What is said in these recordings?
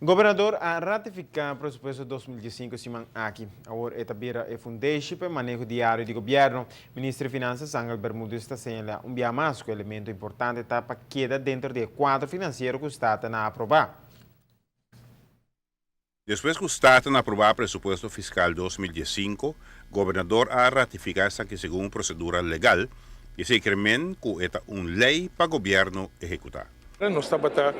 Gobernador a ratifica presupuesto 2015 siman aki. Awor e ta bira e fundeshi pa maneho diario di gobierno. Minister di Finanzas Angel Bermudez ta señala un biaha mas cu elemento importante ta pa keda dentro di e cuadro financiero cu Staten a aproba. Despues cu Staten a aproba presupuesto fiscal 2015, gobernador a ratifica esaki segun procedura legal y esey kiermen cu e ta un ley pa gobierno ehecuta. Nos tabata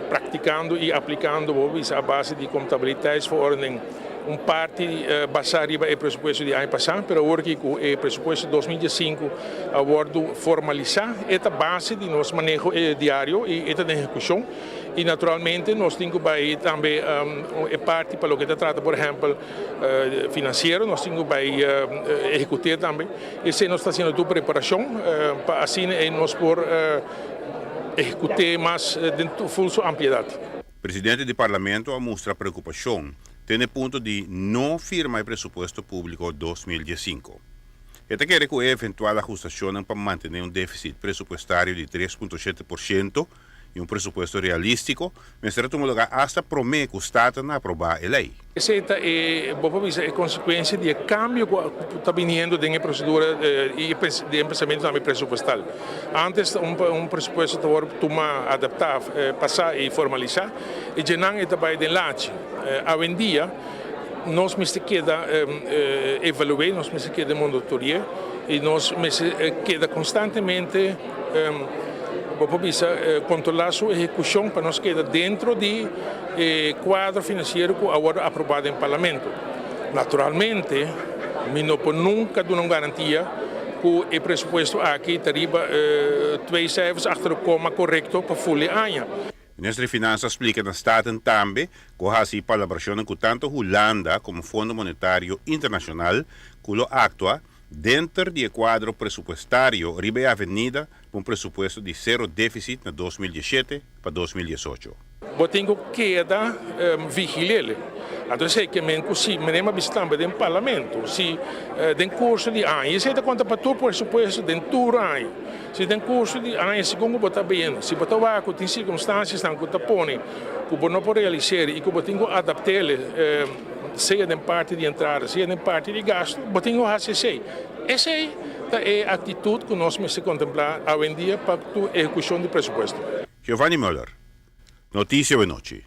practicando y aplicando a base di contabiliteitsverordening un parti basa riba e presupuesto di aña pasa, pero awor cu e presupuesto 2015 a wordo formalisa, e ta base di nos maneho diario y ta den ehecucion. Y naturalmente nos tin cu bay tambe e parti pa loke ta trata, por ehempel, financiero, nos tin cu bay ehecuta tambe. Esey nos ta haciendo tur preparacion pa asina nos por ehecuta mas den full su ampliedad. Presidente di Parlamento a mustra preocupacion te na punto di no firma e presupuesto publico 2015. E ta kere cu e eventual ahustacion pa mantene un deficit presupuestario di 3.7% y un presupuesto realistico, mester tuma lugar hasta prome cu Staten aproba e ley. Esey ta e, e consecuencia di cambio cu ta bini den procedura y di pensamento tambe presupuestal. Antes un presupuesto tabata tuma, adapta, pasa y formalisa y ya tambe den lachi. Hoy en dia nos mester keda evalua, nos mester keda monitorea y nos mester keda constantemente controla su ehecucion pa nos keda den di cuadro financiero cu a wordo aproba den Parlamento. Naturalmente, mi no por nunca duna un garantia cu e presupuesto aki ta riba twee cijfers achter de komma corecto pa full aña. Minister di Finanzas a splica na Staten tambe cu a haci palabracion cu tanto Hulanda como Fondo Monetario Internacional cu lo actua den di cuadro presupuestario riba e avenida cu un presupuesto di cero deficit na 2017 pa 2018. Bo tin cu keda vigila. Anto, esey kiermen cu si, manera mi den Parlamento, si den curso di aña, esey ta conta pa tur presupuesto den tur aña. Si den curso di aña, segun bo ta bin, si bo ta wak tin circunstancianan cu ta pone, cu bo no por realisa y cu bo tin cu adapta, sea den parti di entrada, sea den parti di gasto, bo tin cu haci esey. Esey ta e actitud cu nos mester contempla hoy en dia pa e ehecucion di presupuesto. Giovanni Müller, Noticia Anochi.